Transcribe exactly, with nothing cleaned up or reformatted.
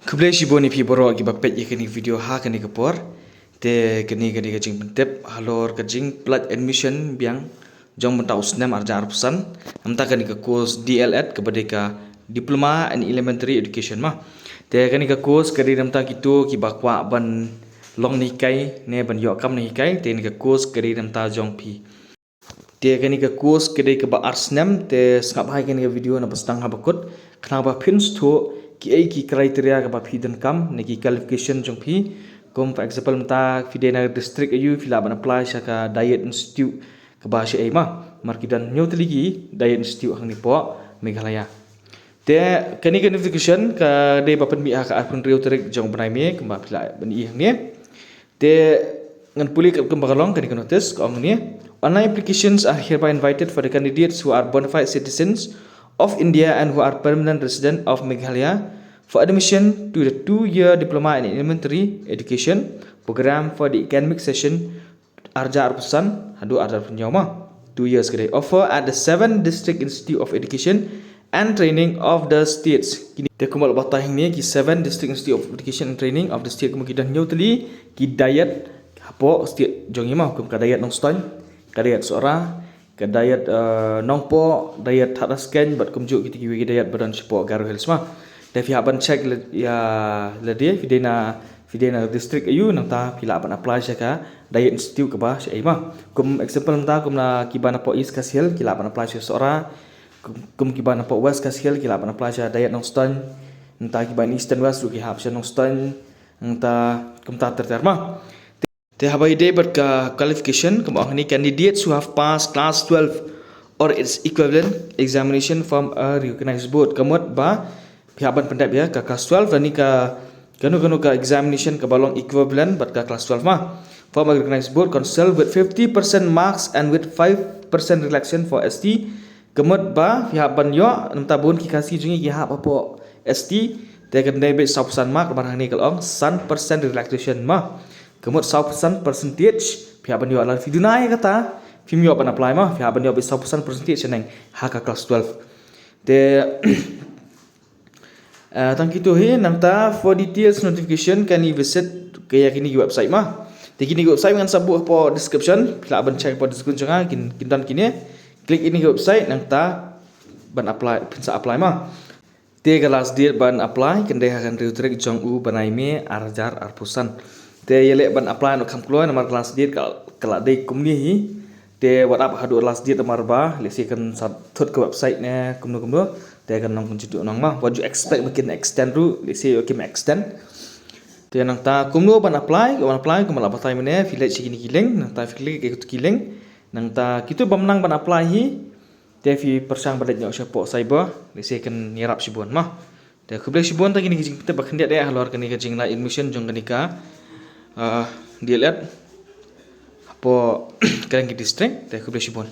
Khublei shibun ïa phi baroh kiba peit ïa kane ka video ha kane ka por. Te kane ka dei ka jingpyntip halor ka jingpynlait admission biang jong mynta u snem arhajar arphew san. Namta kane ka course D L Ed kaba dei ka Diploma in Elementary Education mo. Te kane ka course ka dei namta kito kiba kwah ban long nonghikai ne ban ïoh kam nonghikai, te kane ka course ka dei namta jong phi. Te kane ka course ka dei kaba ar snem, te sngap bha ïa kane ka video naba sdang haba kut. Khnang ba phin sngewthuh kiei ki criteria kaba phi donkam ne ki qualification jong phi. Kum for example mynta phi dei na district aiu phi lah ban apply sha ka DIET Institute kaba shaei mo. Namar ki don hynñiew tylli ki DIET Institute hangne hapoh Meghalaya. Te kane ka notification ka dei ba pynmih ha ka arphew hynriew tarik jong u bnai May, kumba phi lah ban i hangne. Te ngan pule katkum ba ka long kane ka notice, ka ong hangne: Online applications are hereby invited for the candidates who are bona fide citizens of India and who are permanent resident of Meghalaya for admission to the two-year Diploma in Elementary Education program for the academic session arhajar arphew san haduh arhajar arphew hynñiew mo. Two years ka dei. Offer at the seven District Institute of Education and Training of the states. Kine te kumba la batai hangne, ki seven District Institute of Education and Training of the state, kumba ki don hynñiew tylli ki DIET hapoh state jong ngi mo, kum ka DIET Nongstoiñ, ka DIET Sohra, ka DIET, eh, Nongpoh, DIET Thadlaskeiñ bad kumjuh kito kiwei ki DIET ba don shapoh Garo Hills mo. Te phi hap ban check la, ïa lade phi dei na, phi dei na district aiu, nangta phi lah ban apply sha ka DIET Institute kaba shaei mo. Kum example mynta kum na kiba napoh East Khasi Hills ki lah ban apply sha Sohra. Kum, kum kiba napoh West Khasi Hills ki lah ban apply sha DIET Nongstoiñ. Nangta kiba Eastern West ruh ki hap sha Nongstoiñ. Nangta kumta ter ter mo. Te haba ïadei bad ka qualification, kumba ong hangne, candidates who have passed class twelve or its equivalent examination from a recognized board. Ka mut ba phi hap ban pyndep ïa ka class twelve lane ka kano kano ka examination kaba long equivalent bad ka class twelve mo, from a recognized board council with fifty percent marks and with five percent relaxation for S T. Ka mut ba phi hap ban ïoh, namta bun ki Khasi jong ngi ki hap hapoh S T, te kan dei beit saw percent mark, namar hangne ka la ong san percent relaxation mo. Ka mut saw percent percentage phi hap ban ïoh, lada phi duna ïa kata phim ïoh ban apply mo, phi hap ban ïoh beit saw percent percentage shaneng ha ka class twelve. Te, eh, tang kito hi, nangta for details notification kan ïa visit ka ïa kine ki website mo. Te kine ki website ngan sa buh hapoh description, phi lah ban check hapoh description jong nga, kin, kin don kine. Click ïa kine ki website, nangta ban apply, phin sa apply mo. Te ka last date ban apply kan dei ha ka hynriew tarik jong u bnai May arhajar arphew san. Te ïaleh ban apply noh kham kloi namar ka last date ka, ka la dei kumne hi. Te wat ap haduh last date namar ba lehse kan sa thut ka website ne kumno kumno. Te kan long kumjuh nong mo. Wat ju expect ba kin extend ruh, lehse ïoh kim extend. Te nangta kumno ban apply, ban apply kumba la batai mynne, phi leit sha kine ki link, nangta phi click ïa kito ki link. Nangta kito bym nang ban apply hi, te phi pyrshang ban leit noh shapoh cyber, lehse kan ïarap shibun mo. Te khublei shibun, tang kine ki jingtip ba khyndiat eh halor kane ka jinglait admission jong kane ka, ah, D L Ed hapoh kane ka district. Te khublei shibun.